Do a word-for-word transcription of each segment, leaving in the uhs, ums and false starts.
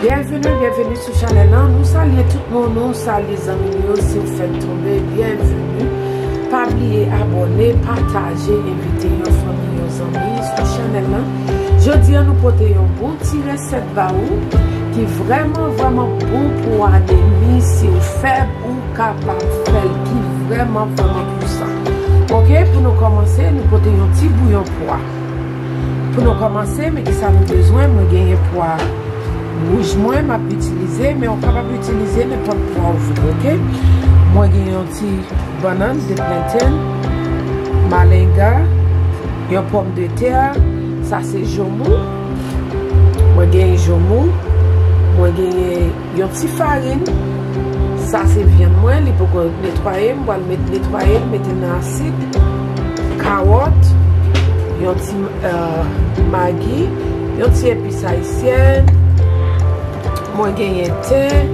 Byenveni, byenveni sou chanèl lan. Nou salye tout moun, nou salye zanmi nou yo. Si w fèk tonbe, byenveni. Pa bliye abòne, pataje, envite yon fanmi, yon zanmi sou chanèl lan. Jodi a, nou pote yon bon ti resèt ba ou ki vrèman, vrèman bon pou anemi. Si w fèb, ou kapab fè l, ki vrèman, vrèman pwisan. Oke, pou nou kòmanse, nou pote yon ti bouyon pwa. Pou nou kòmanse, men kisa nou bezwen? Mwen genyen pwa wouj mwen, m ap itilize, men ou kapab itilize nenpòt pwa ou vle, oke? Mwen genyen yon ti bannann, de plantain, malenga, yon pòmdetè, sa se jonmou. Mwen genyen jonmou, mwen genyen yon ti farin. Sa se vyann mwen, li poko netwaye, m pral met netwaye l, mete nan asid, kawòt, yon ti, euh, magi, yon ti epis ayisyèn. Mwen genyen ten,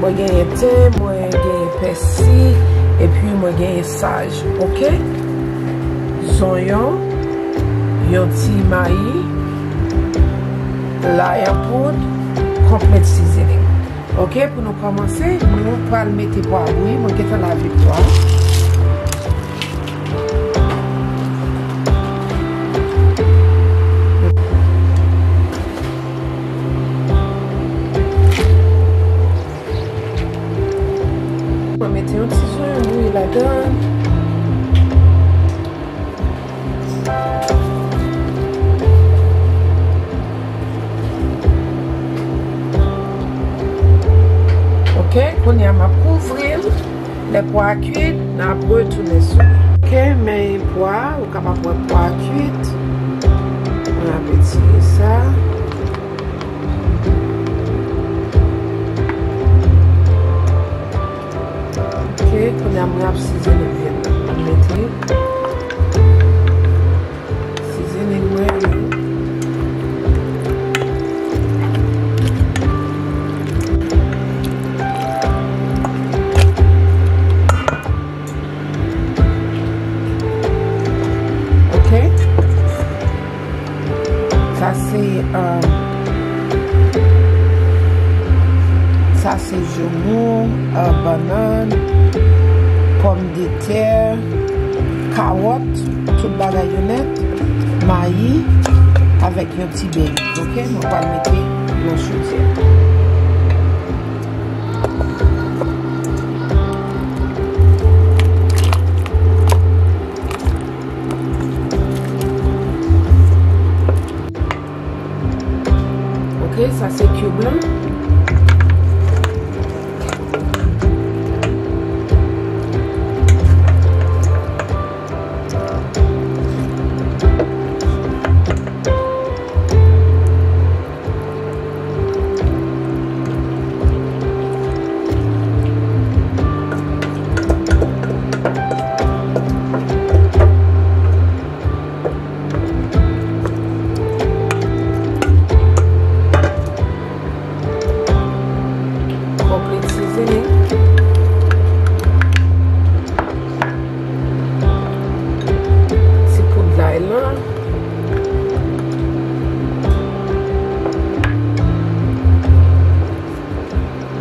mwen genyen ten, mwen genyen pèsi, epi mwen genyen saj, oke? Zonyon, yon ti mayi, lay an poud, complete seasoning. Oke, pou nou kòmanse, nou pral mete pwa bouyi, mwen gentan lave pwa. Mwen mete yon ti zonyon bouyi ladan. Oke, kounye a m ap kouvri l. Lè pwa a kwit, n ap retounen sou li. Oke, men pwa a, ou kapab wè pwa a kwit. Mwen ap etire sa. Oke, kounye a mwen ap sizone vyann nan. Mwen mete sizone mwen yo. Oke. Sa se, um, sa se jonmou, uh, bannann, pòmdetè, kawòt, tout bagay yo nèt, mayi, avèk yon ti bèy. Oke, mwen pral mete nan chodyè. Oke, sa se cube lan. Complete seasoning. Ti poud lay lan.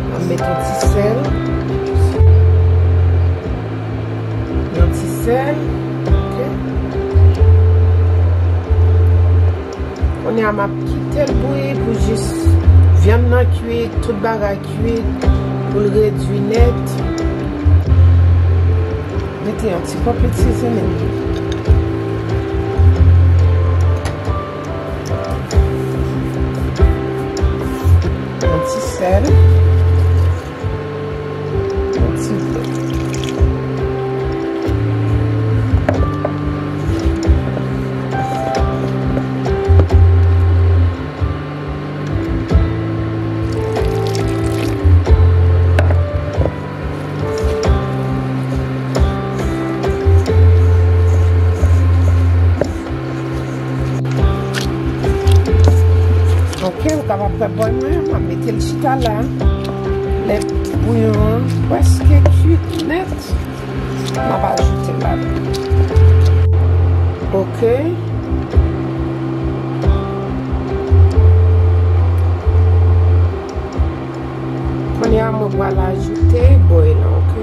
Mwen met yon ti sèl. Yon ti sèl. Oke. Kounye a, m ap kite l bouyi pou jis vyann nan kwit, tout bagay kwit, pou l redwi nèt. Mete yon ti complete seasoning. Yon ti sèl. Yon ti dlo. Oke, ou kapab fè bòl mwen, m ap mete l chita la. Lè bouyon an prèske kwit nèt, m ap ajoute l ladan. Oke. Mwen pral ajoute bòy lan, oke?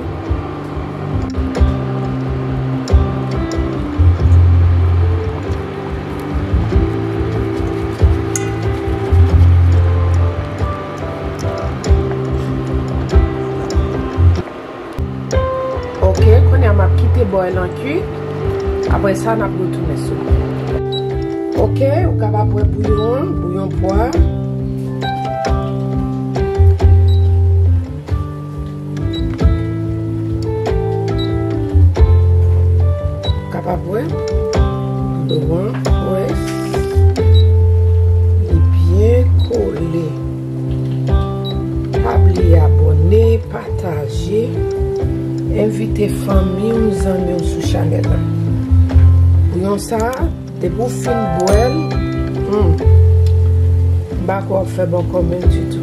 Oke, kounye a m ap kite bòy lan kui. Apre sa, n ap retounen sou li. Oke, ou kapab wè bouyon an, bouyon pwa. Kapab wè dlo an près, li byen kole. Pa bliye abòne, pataje, envite fanmi w, zanmi w sou chanèl la. Bouyon sa a, depi w fin bwè l, hmm, m pa kwè w ap fè bòkò menm ditou.